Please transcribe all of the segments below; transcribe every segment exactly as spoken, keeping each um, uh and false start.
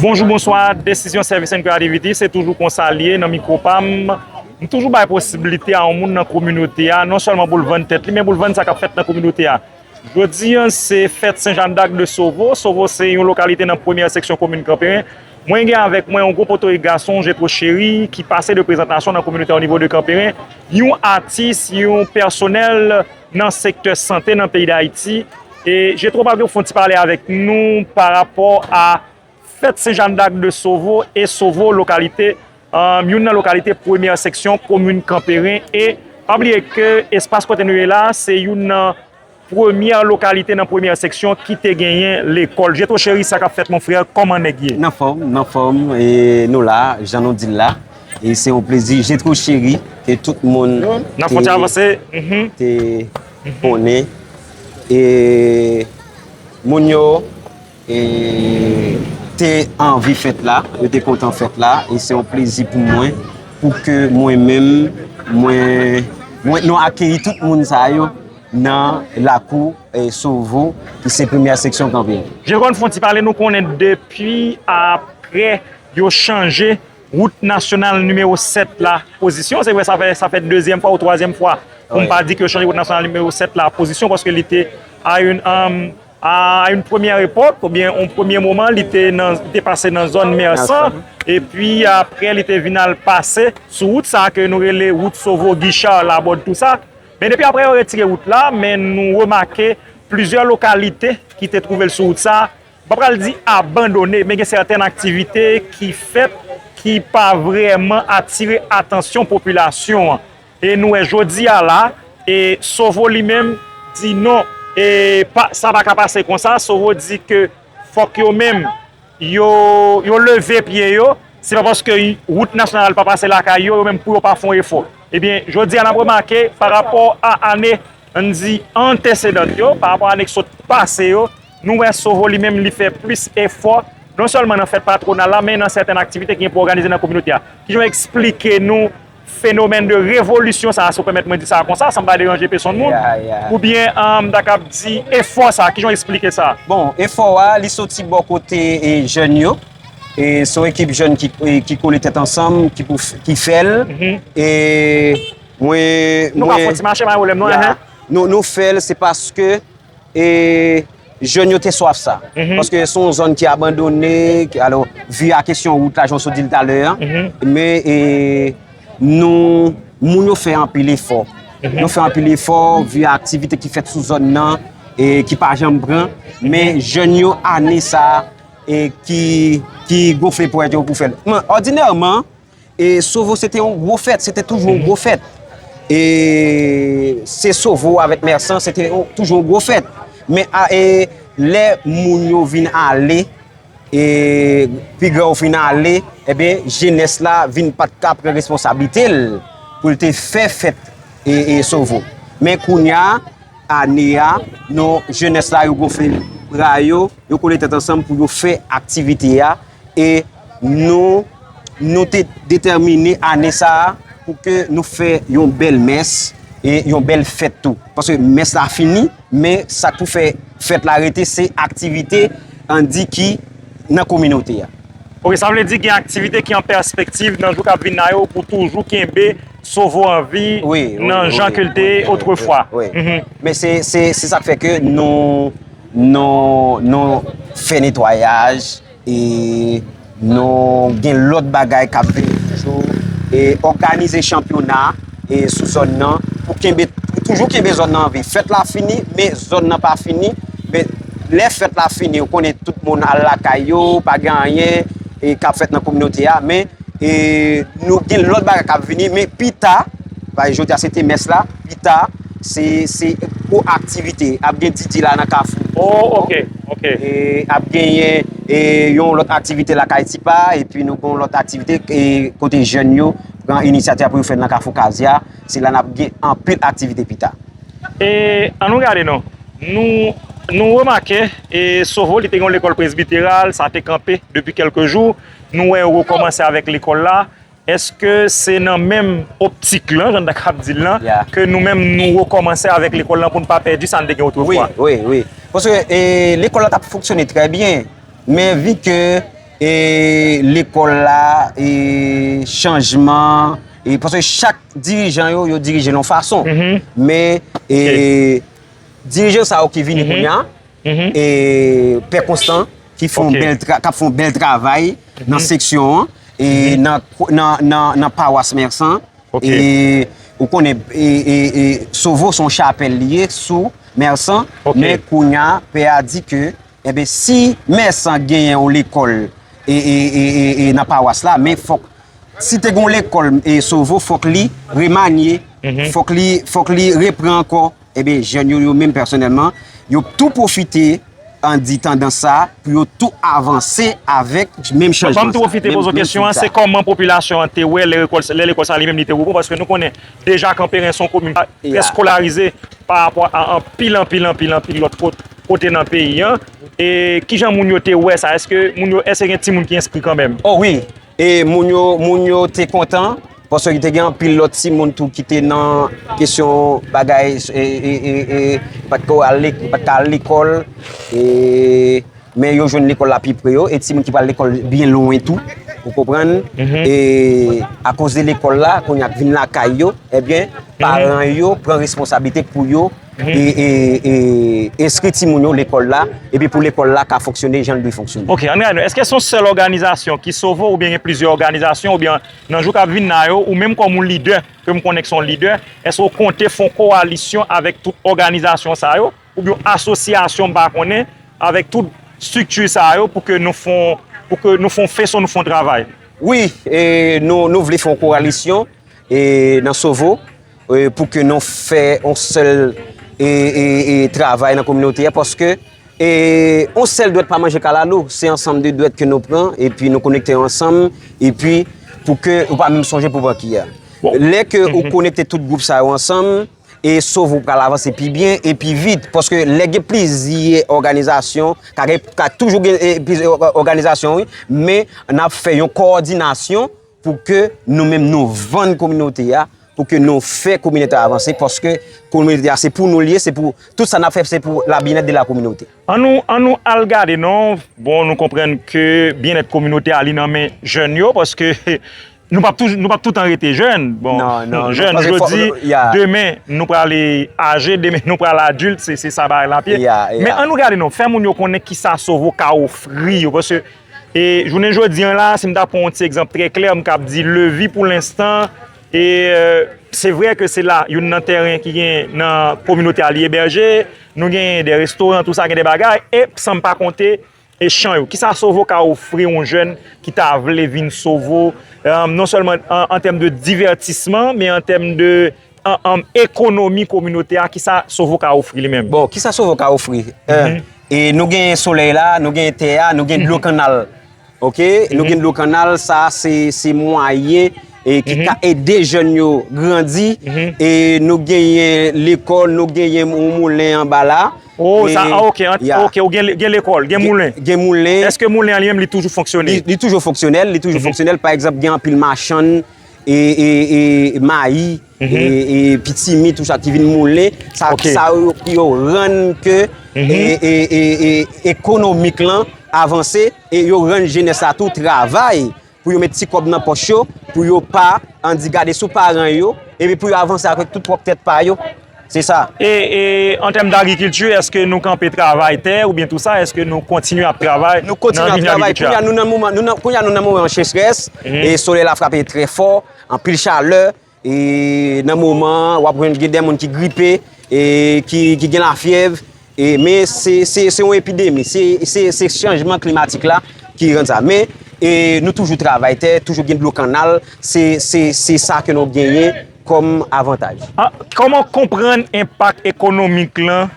Bonjou, bonswa, Desizyon Service and Creativity, se toujou konsa l ye nan mikwo pa m. M toujou bay posiblite a yon moun nan kominote a, non sèlman pou l vann tèt li, men pou l vann sa k ap fèt nan kominote a. Jodi a, se fèt Sen Jan Dak de Sovo. Sovo se yon lokalite nan premyè seksyon komin Kanperen. Mwen gen avèk mwen yon gwo potorik gason, Jetro Cheri, ki pase de prezantasyon nan kominote a o nivo de Kanperen. Yon atis, yon pèsonèl nan sektè sante nan peyi Dayiti. E Jetro pral fè yon ti pale avèk nou pa rapò a fèt Sen Jan Dak de Sovo e Sovo, lokalite, um, youn nan lokalite premyè seksyon komin Kanperen. E pa bliye ke espas kote nou ye la, se youn nan premyè lokalite nan premyè seksyon ki te genyen lekòl. Jetro Cheri, sa k ap fèt, mon frè? Kòman nèg ye? Nan fòm, nan fòm, e nou la, jan nou di l la. E se yon plezi, Jetro Cheri, ke tout moun N ap fè yon ti te, avanse. Mhm. te Mhm. konnen. E moun yo e, te anvi fèt la, yo te kontan fèt la, e se yon plezi pou mwen, pou ke mwen menm, mwen, mwen, nou akeyi tout moun sa yo nan lakou, e, Sovo, ki se premyè seksyon Kanperen. Je konn fon ti pale, nou konnen depi apre yo chanje wout nasyonal nimewo sèt la pozisyon, se vre, sa fè, sa fè dezyèm fwa ou twazyèm fwa pou m Wi. pa di ke yo chanje wout nasyonal nimewo sèt la pozisyon, paske li te a yon, um, a yon premyè epòk, oubyen yon premye moman, li te nan, li te pase nan zòn Mèsan, Mèsan. epi apre, li te vin al pase sou wout sa a ke nou rele wout Sovo, Gichard, Labòd, tou sa. Men depi apre yo retire wout la, men nou remake plizyè lokalite ki te twouve l sou wout sa a, m pa pral di abandone, men gen sèten aktivite ki fèt ki pa vrèman atire atansyon popilasyon an. E nou wè jodi a la, e Sovo li menm di non, e pa, sa pa ka pase konsa. Sovo di ke fòk yo menm, yo, yo leve pye yo. Se pa paske wout nasyonal pa pase lakay yo, yo menm pou yo pa fè yon efò. Ebyen, jodi a n ap remake pa rapò a ane, ann di, antesedan yo, pa rapò a ane ki sot pase yo, nou wè Sovo li menm li fè plis efò, non sèlman nan fèt patwonal la, men nan sèten aktivite ki gen pou òganize nan kominote a. Kijan w eksplike nou fenomèn de revolisyon sa a, si w pèmèt mwen di sa konsa, san m pa deranje pèsonn moun? Ya, ya. Oubyen, um, m ta kab di efò sa a, kijan w eksplike sa? Bon, efò a, li soti bò kote, e, jèn yo. E se yon ekip jèn ki, e, ki kole tèt ansanm, ki pou f-, ki fè l. Mhm. E mwen, Nou ka mwen, fè yon ti mache, mache w lè m non, ya. enhen. Nou, nou fè l, se paske e jèn yo te swaf sa. Mhm. Paske se yon zòn ki abandone, ki, alò, vi a kesyon wout la, jan w sot di l talè a. Mhm. Men, e, nou, moun yo fè anpil efò. Mhm. Yo fè anpil efò, vi a aktivite ki fèt sou zòn nan, e ki pa janm pran. Men jèn yo, ane sa a, e ki, ki gonfle ponyèt yo pou fè l. Men, òdinèman, E Sovo se te yon gwo fèt, se te toujou yon gwo fèt. E se Sovo avèk Mèsan, se te yon, toujou yon gwo fèt. Men a, e, lè moun yo vin ale, e pi gran yo fin ale, ebyen, jenès la vin pa t ka pran responsablite l pou l te fè fèt, e, e Sovo. Men kounye a, ane a, non, jenès la, yo gonfle bra yo, yo kole tèt ansanm pou yo fè aktivite a, e nou, nou te detèmine ane sa a pou ke nou fè yon bèl mès e yon bèl fèt tou. Paske mès la fini, men sa k pou fè fèt la rete, se aktivite, ann di, ki nan kominote a. Ok, sa vle di gen aktivite ki an pèspektiv nan jou k ap vin la yo pou toujou kenbe Sovo an vi Wi, wi, nan jan wi, ke l te wi, wi, otrefwa. wi, wi. Mhm. Men se, se, se sa k fè ke nou, nou, nou fè netwayaj, e nou gen lòt bagay k ap vini toujou, e òganize chanpyona, e sou zòn nan, pou kenbe, pou toujou kenbe zòn nan an vi. Fèt la fini, men zòn nan pa fini. Men lè fèt la fini, ou konnen tout moun al lakay yo, pa gen anyen, e k ap fèt nan kominote a, men, e nou gen lòt bagay k ap vini, men pita, bay jodi a se te mès la, pita, se, se gwo aktivite. Ap gen D J la nan Kafou. Oh, ok, ok. E ap genyen, e yon lòt aktivite lakay Tipa, epi nou gen yon lòt aktivite, e kote jèn yo pran inisyativ pou yo fè nan Kafou Kazya. Se la n ap gen anpil aktivite pita. E ann nou gade non. Nou, nou remake, e Sovo, li te gen yon lekòl presbiteral, sa te kanpe depi kèlke jou. Nou wè yo rekòmanse avèk lekòl la. Èske se nan menm optik lan, jan n ta kab di l lan, Ya. ke nou menm nou rekòmanse avèk lekòl lan pou n pa pèdi sa n te gen Wi, otrefwa? wi, wi. Paske, e, lekòl la t ap fonksyone trè byen, men vi ke, e lekòl la, e chanjman, e paske chak dirijan yo, yo dirije l yon fason. Men e dirijan sa yo ki vini kounye a, e Pè Konstan, ki fè yon bèl tra- k ap fè yon bèl travay nan seksyon an, e nan, nan, nan, nan pawas Mèsan. E ou konnen, e, e, e Sovo se yon chapèl li ye sou Mèsan, men kounye a, pè a di ke, enben, si Mèsan genyen yon lekòl e, e, e, e, e nan pawas la, men fòk, si te gen yon lekòl e Sovo, fòk li remanye, fòk li, fòk li repran ankò. Enben, jèn yo, yo menm pèsonèlman, yo tou pwofite an di tandans sa pou yo tou avanse avèk menm chanjman sa. Ban m tou pwofite poze w kesyon an, se kòman popilasyon an te wè lè lekòl, lè lekòl sa li menm li te reprann, paske nou konnen deja Kanperen se yon komin trè eskolarize pa rapò a anpil, anpil, anpil, anpil lòt kot-, kote nan peyi an. E kijan moun yo te wè sa? Èske moun yo, èske gen timoun ki enskri kanmenm? O wi, e moun yo, moun yo te kontan, paske te gen anpil lòt timoun tou ki te nan kesyon bagay, e, e, e, e, pa t ko al lek-, pa t ka al lekòl, e, men yo jwenn lekòl la pi pre yo, e timoun ki pral lekòl byen lwen tou, ou konprann? E akoz de lekòl la, kounye a k vin lakay yo, ebyen, paran yo pran responsablite pou yo e, e, e enskri timoun yo lekòl la, epi pou lekòl la ka fonksyone jan l dwe fonksyone. Ok, ann gade nou. Èske se yon sèl òganizasyon ki Sovo oubyen gen plizyè òganizasyon oubyen nan jou k ap vin la yo, ou menm kòm yon lidè, ke m konnen ke se yon lidè, èske w konte fè yon kowalisyon avèk tout òganizasyon sa yo, oubyen yon asosyasyon, m pa konnen, avèk tout estrikti sa yo pou ke nou fè yon, pou ke nou fè yon feson, nou fè yon travay? Wi, e nou, nou vle fè yon kowalisyon e nan Sovo, e, pou ke nou fè yon sèl e, e, e travay nan kominote a, paske e yon sèl dwèt pa manje kalalou, se ansanm de dwèt ke nou pran, epi nou konekte yo ansanm, epi pou ke ou pa menm sonje pou pran ki a. Lè ke ou konekte tout gwoup sa yo ansanm, e Sovo pral avanse pi byen e pi vit, paske lè gen plizyè òganizasyon, ka gen, ka toujou gen e, plizyè òganizasyon, wi, men n ap fè yon kowòdinasyon pou ke nou menm nou vann kominote a, pou ke nou fè kominote a avanse, paske kominote a se pou nou l ye, se pou, tout sa n ap fè, se pou la bien-être de la communauté. An nou, an nou al gade non. Bon, nou konprann ke byennèt kominote a li nan men jèn yo, paske nou p ap toujou, nou p ap toutan rete jèn. Bon, jèn jodi, demen nou prale aje, demen nou pral adilt, se, se sa bagay la ye. Men an nou gade non, fè moun yo konnen kisa Sovo ka ofri yo, paske e jounen jodi an la, si m ta pran yon ti egzanp trè klè, m kab di Levi pou lenstan, e e, se vre ke se la, youn nan tèren ki gen nan kominote a li ebèje, nou gen de restoran, tou sa, gen de bagay, e san m pa konte e chan yo. Kisa Sovo ka ofri yon jèn ki ta vle vin Sovo, e, non sèlman an, an tèm de divètisman, men an tèm de an, an ekonomi kominote a, kisa Sovo ka ofri li menm? Bon, kisa Sovo ka ofri? E, e nou gen solèy la, nou gen tè a, nou gen dlo kannal. Ok? Nou gen dlo kannal, sa se, se mwayen e ki ka ede jèn yo grandi. E nou genyen lekòl, nou genyen yon moulen anba la. O, sa, a, ok, ok, ou gen, gen lekòl, gen moulen. Gen moulen. Èske moulen an li menm li toujou fonksyone? Li, li toujou fonksyonèl, li toujou fonksyonèl. Pa egzanp, gen anpil machann e, e, e mayi, e, e pitimi, tou sa ki vin moulen. Sa, sa yo, yo rann ke e, e, e, e ekonomik lan avanse, e yo rann jenès la tou travay pou yo met ti kòb nan pòch yo, pou yo pa ann di gade sou paran yo, epi pou yo avanse avèk tout pwòp tèt pa yo. Se sa. E, e an tèm dagrikilti, èske nou kanpe travay tè oubyen tou sa, èske nou kontinye ap travay nan domèn agrikilti a? Nou kontinye ap travay. Kounye a nou nan moman, nou nan, kounye a nou nan moman sechrès, e solèy la frape trè fò, anpil chalè, e nan moman an, w ap jwenn gen de moun ki gripe, e ki, ki gen lafyèv, e, men se, se, se yon epidemi, se, se, se chanjman klimatik la ki rann sa. Men e nou toujou travay tè, toujou gen dlo kannal, se, se, se sa ke nou genyen kòm avantaj. A, kòman w konprann enpak ekonomik lan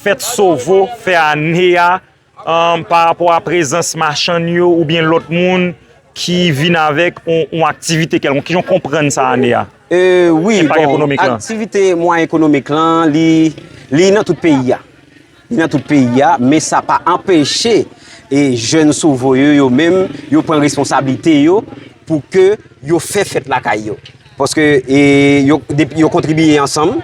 fèt Sovo fè ane a, pa rapò a prezans machann yo oubyen lòt moun ki vin avèk yon, yon aktivite kèlkonk? Kijan w konprann sa ane a? E, wi, bon, aktivite mwayen ekonomik lan, li, li nan tout peyi a. Li nan tout peyi a, men sa pa anpeche e jèn Sovo yo, yo menm, yo pran responsablite yo pou ke yo fè fèt lakay yo. Paske e yo, depi yo kontribiye ansanm,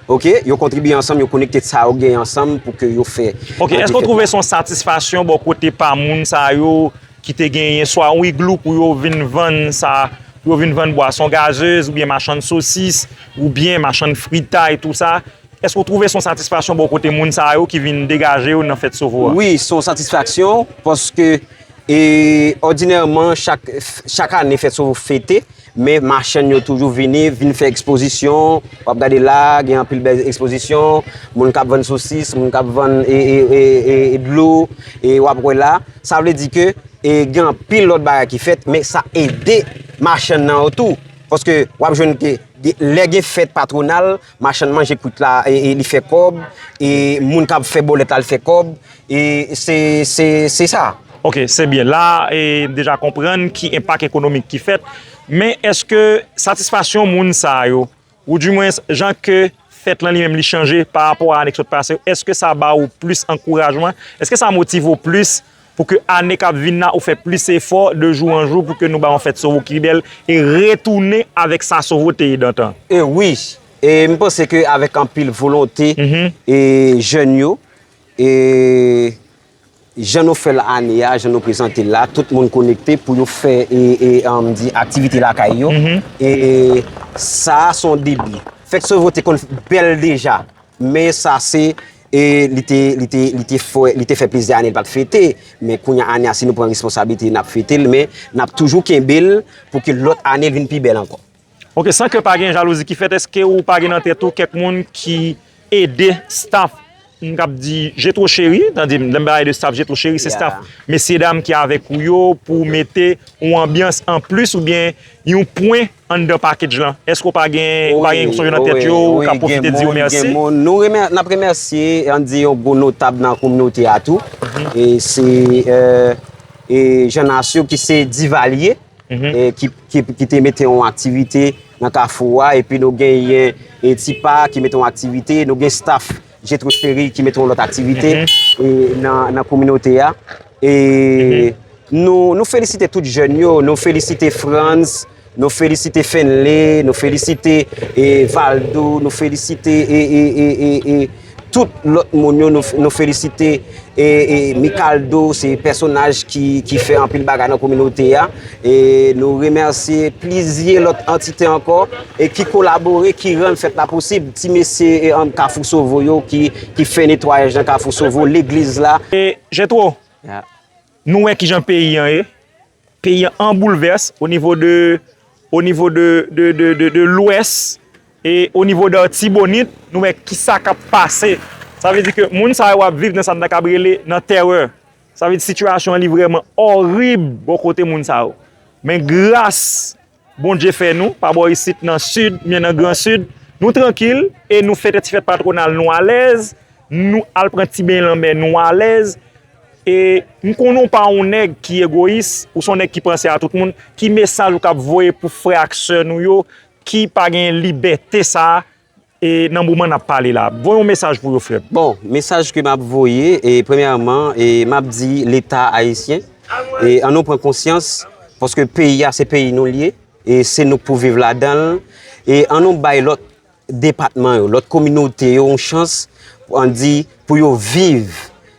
ok, yo kontribiye ansanm, yo konekte sa yo gen ansanm pou ke yo fè. Ok, èske w twouve se yon satisfaksyon bò kote pa moun sa yo, ki te genyen swa yon iglou pou yo vin vann sa, pou yo vin vann bwason gazez, oubyen machann sosis, oubyen machann fritay, tou sa. Èske w twouve se yon satisfaksyon bò kote moun sa yo ki vin degaje yo nan fèt Sovo a? Wi, se yon satisfaksyon, paske, e, òdinèman, chak, chak ane fèt Sovo fete, men machann yo toujou vini, vin fè ekspozisyon. W ap gade la, gen anpil bèl ekspozisyon, moun k ap vann sosis, moun k ap vann, e, e, e, e, e dlo, e w ap wè la. Sa vle di ke, e, gen anpil lòt bagay ki fèt, men sa ede machann nan yo tou. Paske w ap jwenn ke, gen, lè gen fèt patwonal, machann manje kwit la, e, e li fè kòb, e moun k ap fè bòlèt la, l fè kòb, e se, se, se sa. Ok, se byen. La, e, m deja konprann ki enpak ekonomik ki fèt. Men èske satisfaksyon moun sa yo, oudimwens jan ke fèt lan li menm li chanje pa rapò a ane ki sot pase yo, èske sa ba ou plis ankourajman? Èske sa motive w plis pou ke ane k ap vin la ou fè plis efò de jou an jou pou ke nou ba yon fèt Sovo ki bèl e retounen avèk sa Sovo te ye dantan? E wi, e m panse ke avèk anpil volonte, mhm, e jèn yo, e jan nou fè l ane a, jan nou prezante l la, tout moun konekte pou yo fè, e, e, ann di, aktivite lakay yo. Mhm. E sa a se yon debi. Fèt Sovo te konn bèl deja, men sa se, e, li te, li te, li te fè, li te fè plizyè ane l pa t fete. Men kounye a, ane a, si nou pran responsablite, n ap fete l, men n ap toujou kenbe l pou ke lòt ane l vin pi bèl ankò. Ok, san ke pa gen jalouzi ki fèt, èske ou pa gen nan tèt ou kèk moun ki ede staff, m k ap di Jetro Cheri, tande m, lè m pale de staff Jetro Cheri, se staff, yeah, mesyedam ki avèk ou yo pou mete yon anbyans anplis oubyen yon pwen anndan package lan? Èske ou pa gen, ou pa gen sonje nan tèt yo, ou ka pwofite di yo mèsi? Wi, wi, gen moun, gen moun. Nou remè-, n ap remèsye, ann di, yon gwo notab nan kominote a tou. Mhm. E se, e, e Jean Nasio ki se Divalye. Mhm. E ki, ki, ki te mete yon aktivite nan kafou a, epi nou genyen, e, Tipa ki mete yon aktivite, nou gen staff Jetro Cheri ki mete yon lòt aktivite, mhm, e, nan, nan kominote a. E, mhm, nou, nou felisite tout jèn yo, nou felisite Frantz, nou felisite Fenley, nou felisite, e, Valdo, nou felisite, e, e, e, e, e, tout lòt moun yo, nou, nou felisite, e, e, Mikaldo, se pèsonaj ki, ki fè anpil bagay nan kominote a. E nou remèsye plizyè lòt antite ankò, e ki kolabore, ki rann fèt la posib. Ti mesye, e, an Kafou Sovo yo ki, ki fè netwayaj nan Kafou Sovo, legliz la. E, Jetro, ya, nou wè kijan peyi an ye. Peyi an an boulvès o nivo de, o nivo de, de, de, de, de Lwès, e o nivo de Artibonit, nou wè kisa k ap pase. Sa vle di ke moun sa yo ap viv nan sa n ta kab rele nan tèrè. Sa vle di sitiyasyon an li vrèman òrib bò kote moun sa yo. Men gras Bondye fè nou, pa bò isit nan Sid, men nan Gran Sid, nou trankil e nou fete ti fèt patwonal nou alèz, nou al pran ti beny lanmè nou alèz. E m konnen w pa yon nèg ki egoyis, ou se yon nèg ki panse a tout moun. Ki mesaj ou kab voye pou frè ak sè nou yo ki pa gen libète sa a, e nan moman n ap pale la? Voye yon mesaj pou yo, frè m. Bon, mesaj ke m ap voye, e premyèman, e m ap di Leta ayisyen, e ann nou pran konsyans, paske peyi a se peyi nou l ye, e se nou k pou viv ladan l, e ann nou bay lòt depatman yo, lòt kominote yo yon chans, pou ann di, pou yo viv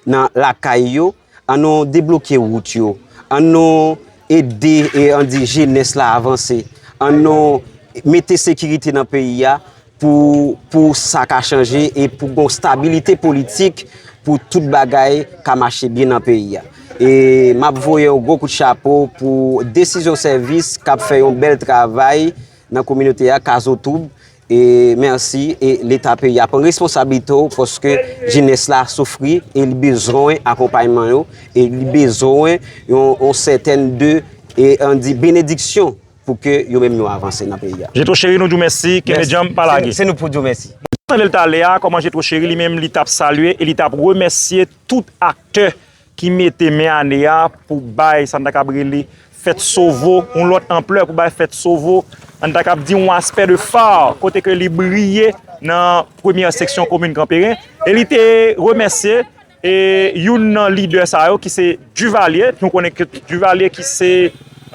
nan lakay yo, ann nou debloke wout yo, ann nou ede, e ann di, jenès la avanse, ann nou mete sekirite nan peyi a pou, pou sa ka chanje e pou gon stabilite politik, pou tout bagay ka mache byen nan peyi a. E m ap voye yon gwo kout chapo pou Desizyon Sèvis k ap fè yon bèl travay nan kominote a, Kazotoub, e mèsi, e Leta peyi a pran responsablite w, paske jenès la soufri, e li bezwen akonpayman yo, e li bezwen yon, yon sètèn de, e ann di, benediksyon pou ke yo menm yo avanse nan peyi a. Jetro Cheri, nou di w mèsi, kenbe djanm, pa lage. Se, se nou pou di w mèsi. Tande l talè a, kòman Jetro Cheri li menm li t ap salye e li t ap remèsye tout aktè ki mete men ane a pou bay sa n ta kab rele fèt Sovo yon lòt anplè, pou bay fèt Sovo, ann ta kab di yon aspè de phare, kote ke li briye nan premyè seksyon komin Kanperen. E li te remèsye, e, youn nan lidè sa yo ki se Duvalier. Nou konnen ke Duvalier ki se,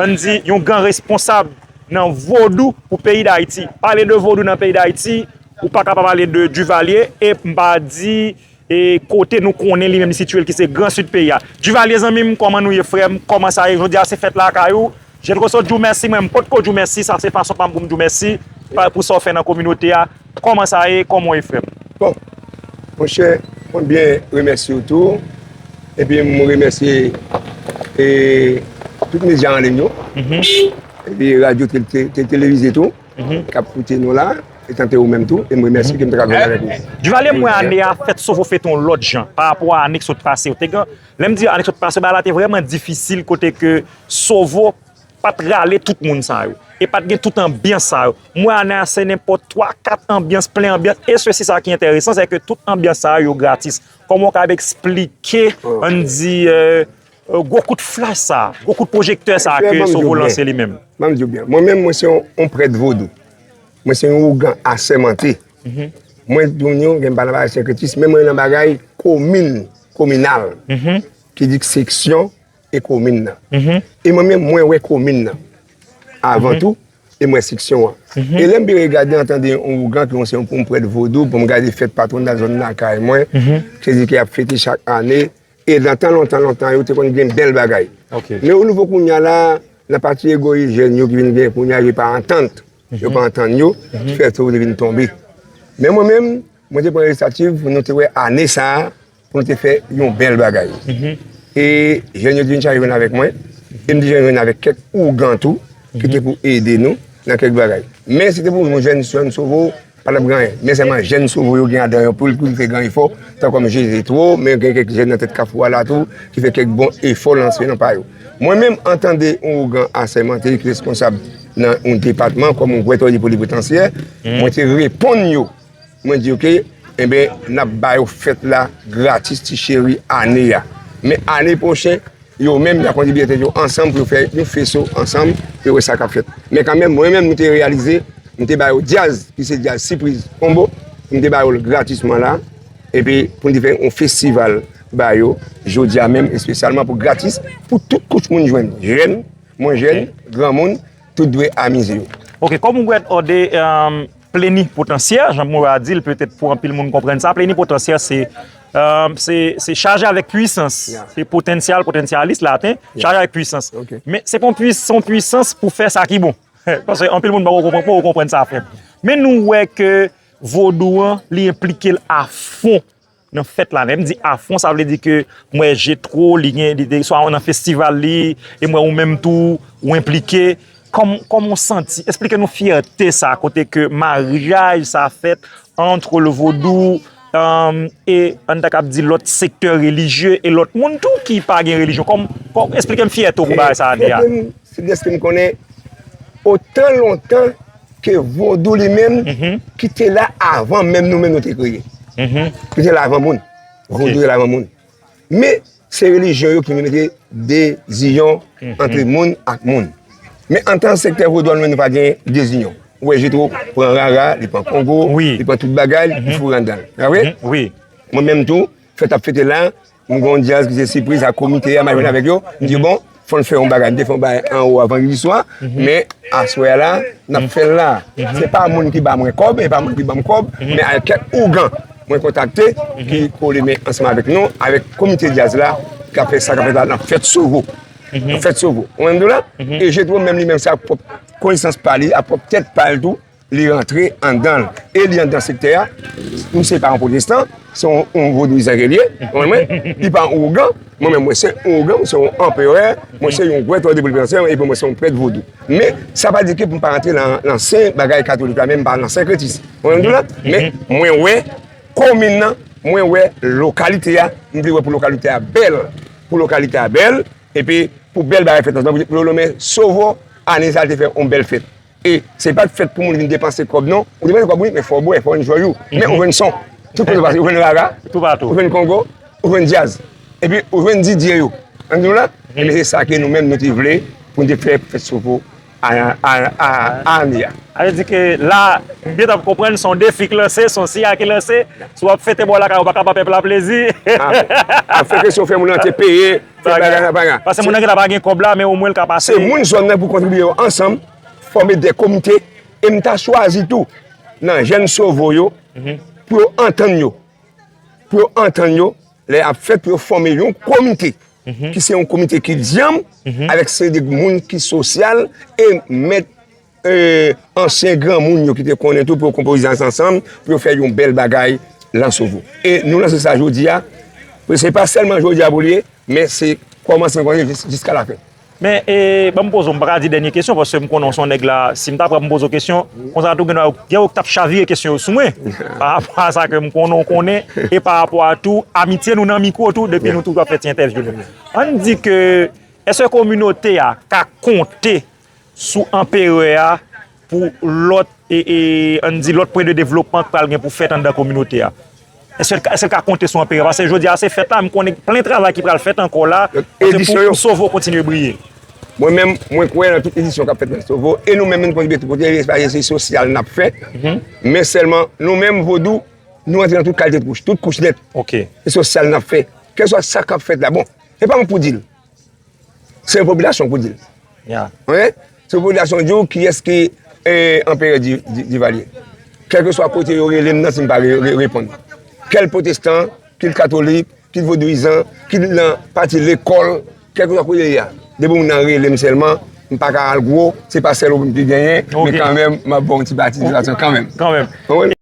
ann di, yon gran responsab nan vodou pou peyi Dayiti. Pale de vodou nan peyi Dayiti, ou pa ka pa pale de Duvalier, e m pa di e kote nou konnen li menm li sitiye l ki se Gran Sid peyi a. Duvalier zanmi m, kòman nou ye frè m? Kòman sa ye? Jodi a se fèt lakay ou. Jetro Sot di w mèsi, mwen m potko di w mèsi, sa se fason pa m pou m di w mèsi, pa, pou sa w fè nan kominote a. Kòman sa ye? Kòman w ye frè m? Bon, monchè, mwen byen remèsye w tou. Epi m remèsye, e, tout medya an liy yo. Epi radyo, te, te, te, televize tou, k ap koute nou la, e tande ou menm tou, e m remèsye ke m te ka jwenn avèk ou. Duvalier, m wè ane a fèt Sovo fete yon lòt jan pa rapò a ane k sot pase yo. Te gen, lè m di ane k sot pase, bagay la te vrèman difisil kote ke Sovo pa t rale tout moun sa yo. E pa t gen tout anbyans sa yo. M wè ane a se nenpòt twa, kat anbyans, plen anbyans. E sesi sa ki enteresan, se ke tout anbyans sa yo, yo gratis. Kòman w kab eksplike, ann di, e, e, gwo kout flach sa, gwo kout pwojektè sa ke Sovo lanse li menm? Ban m di w byen. Mwen menm, mwen se yon, yon prèt vodou. Mwen se yon ougan asèmante. Mwen di w, gen pa nan bagay senkretis, men mwen nan bagay komin, kominal, ki di seksyon e komin nan. E mwen menm, mwen wè komin nan avan tou, e m wè seksyon an. E lè m vin regade, an tande yon ougan ki se yon, yon prèt vodou, pou m gade fèt patwonal zòn lakay mwen, se di ke y ap fete chak ane, e nan tan lontan, lontan yo te konn gen bèl bagay. Men o nivo kounye a la, nan pati egoyis jèn yo ki vin gen kounye a, yo pa antant. Yo pa antann yo, fè tou te vin tonbe. Men mwen menm, mwen te pran inisyativ pou nou te wè ane sa a, pou nou te fè yon bèl bagay. E jèn yo te vin chache jwenn avèk mwen, e m te jwenn avèk kèk ougan tou, ki te pou ede nou nan kèk bagay. Men se te pou yon jèn, jèn Sovo, pa t ap gen anyen. Men sèlman jèn Sovo yo gen ladan yo pou l, pou l te gen efò, tan kòm Jetro, men gen kèk jèn nan tèt Kafou a la tou, ki fè kèk bon efò nan semen pa yo. Mwen menm, an tande yon ougan asèmante ki reskonsab nan yon depatman kòm yon gwètòye plenipotansyè, mwen te reponn yo. Mwen di, oke, enben, n ap ba yo fèt la gratis, ti cheri, ane a. Men ane pwochen, yo menm, y a kontribye tèt yo ansanm pou yo fè yon feso ansanm, pou yo wè sa k ap fèt. Men kanmenm, mwen menm, m te reyalize, m te ba yo djaz, ki se djaz sipriz konbo, m te ba yo l gratisman la, epi pou n te fè yon festival ba yo, jodi a menm, espesyalman pou gratis, pou tout kouch moun jwenn, jèn, mwen jèn, granmoun, tout dwe amize yo. Ok, kòm ou gwèt òde, um, plenipotansyè, jan mwen a di l, petèt pou anpil moun konprann sa, plenipotansyè se, um, se, se chaje avèk pwisans. Se potansyèl, potansyalis, laten, chaje avèk pwisans. Men se pa yon pwis-, se yon pwisans pou fè sa ki bon. Paske anpil moun poko konprann, poko konprann sa, frè m. Men nou wè ke vodou an, li enplike l afon nan fèt la. Lè m di afon, sa vle di ke m wè Jetro, li gen, li te swa nan festival li, e m wè ou menm tou, ou enplike. Kòm, kòman w santi? Esplike nou fyète sa, kote ke maryaj sa fèt entre le vodou, um, e ann ta kab di lòt sektè relijye e lòt moun tou ki pa gen relijyon. Kòm, kòm, esplike m fyète w pou bagay sa ane a. Fyète m, se dèske m konnen otan lontan ke vodou li menm, ki te la avan menm nou menm nou te kreye. Ki te la avan moun. Vodou te la avan moun. Men, se relijyon yo ki mete deziyon antre moun ak moun. Men antan sektè vodou an nou menm nou pa gen deziyon. Ou wè Jetro pran rara, li pran kongo, li pran tout bagay, li foure anndan l. Pa vre? Mwen menm tou, fèt ap fete la, m gen yon djaz ki se sipriz ak komite a, m al jwenn avèk yo. M di, bon, fò n fè yon bagay. M te fè yon bagay anwo a vandredi swa, men aswè a la, n ap fè l la. Se pa moun ki ba mwen kòb, e pa moun ki ban m kòb, men ak kèk ougan mwen kontakte, ki kole men ansanm avèk nou, avèk komite djaz la, k ap fè sa k ap fèt la nan fèt Sovo. Nan fèt Sovo. Ou konprann m di w la? E Jetro menm li menm, se ak pwòp konesans pa li, ak pwòp tèt pa l tou, li rantre anndan l. E li anndan sektè a, misye pa yon pwotestan, se yon, yon vodou evanjeli, ou konprann mwen? Li pa yon ougan, mwen menm mwen se yon ougan, mwen se yon anperè, mwen se yon gwètò de plenipotansyè, epi mwen se yon prèt vodou. Men, sa pa di ke pou m pa rantre nan, nan sen bagay katolik la, men m pa nan senkretis. Ou konprann m di w la? Men, mwen wè komin nan, mwen wè lokalite a, m vle wè pou lokalite a bèl, pou lokalite a bèl, epi pou bèl bagay fèt ansanm, pou, pou yo lonmen Sovo, ane sa a te fè yon bèl fèt. E se pa t fèt pou moun vin depanse kòb non. Ou depanse kòb wi, men fò w bwè, fò w enjoy ou. Men ou jwenn son. Tout kote w pase, ou jwenn rara, ou jwenn kongo, ou jwenn djaz. Epi ou jwenn DJ yo. Ann di w la? Ebyen se sa ke nou menm nou te vle pou n te fè fèt Sovo a, a, a, a ane a. Sa vle di ke la, m byen t ap konprann, se yon defi k lanse, se yon siyal ki lanse. Si w ap fete bò lakay ou, pa ka pa pèp la plezi. Ap fè ke si w fè moun rantre peye, fè bagay nan bagay. Paske moun nan gentan pa gen kòb la, men omwen l ka pase. Se moun zòn nan pou kontribye yo ansanm, fòme de komite, e m ta chwazi tou nan jèn Sovo yo, pou yo antann yo. pou yo antann yo, lè y ap fèt, pou yo fòme yon komite, ki se yon komite ki dyanm, avèk seri de moun ki sosyal e mèt, e, ansyen granmoun yo ki te konnen tou, pou yo konpoze ansanm, pou yo fè yon bèl bagay lan Sovo. E nou lanse sa jodi a, se pa sèlman jodi a pou li ye, men se kòmansman, kòmansman jis-, jiska lafen. Men, e, ban m poze w, m pa ka di dènye kesyon, paske m konnen w se yon nèg la, si m ta pran pou m poze w kesyon, konsa tou gen, gen yo k t ap chavire kesyon yo sou mwen, pa rapò a sa ke m konnen w konnen, e pa rapò a tou, amitye nou nan mikwo tou, depi nou toujou ap fè ti entèvyou nou. Ann di ke, èske kominote a ka konte sou anperè a pou lòt, e, e, ann di, lòt pwen de devlopman k pral gen pou fèt anndan kominote a? Èske l ka, èske l ka konte sou anperè? Paske jodi a se fèt la, m konnen plen travay ki pral fèt ankò la, paske pou, pou Sovo kontinye briye. Mwen menm, mwen kwè nan tout edisyon k ap fèt nan Sovo, e nou menm, nou kontribye tout kote, e se pa se sosyal n ap fè, men sèlman, nou menm, vodou, nou antre nan tout kalite kouch, tout kouch nèt. E sosyal n ap fè, kèlkeswa sa k ap fèt la. Bon, se pa mwen pou di l. Se yon popilasyon pou di l. Wi. Se yon popilasyon di w kiyès ki, e, anperè Di-, Di-, Divalye. Kèlkeswa kote yo rele m nan, si m pa re-, re-, reponn. Kèl pwotestan, kit katolik, kit vodouyizan, kit nan pati lekòl, kèlkeswa kote l ye a. Depi moun nan rele m sèlman, m pa ka al gwo, se pa sèl ou ki genyen, men kanmenm, m ap ba w yon ti patisitasyon kanmenm. Kanmenm. Konprann?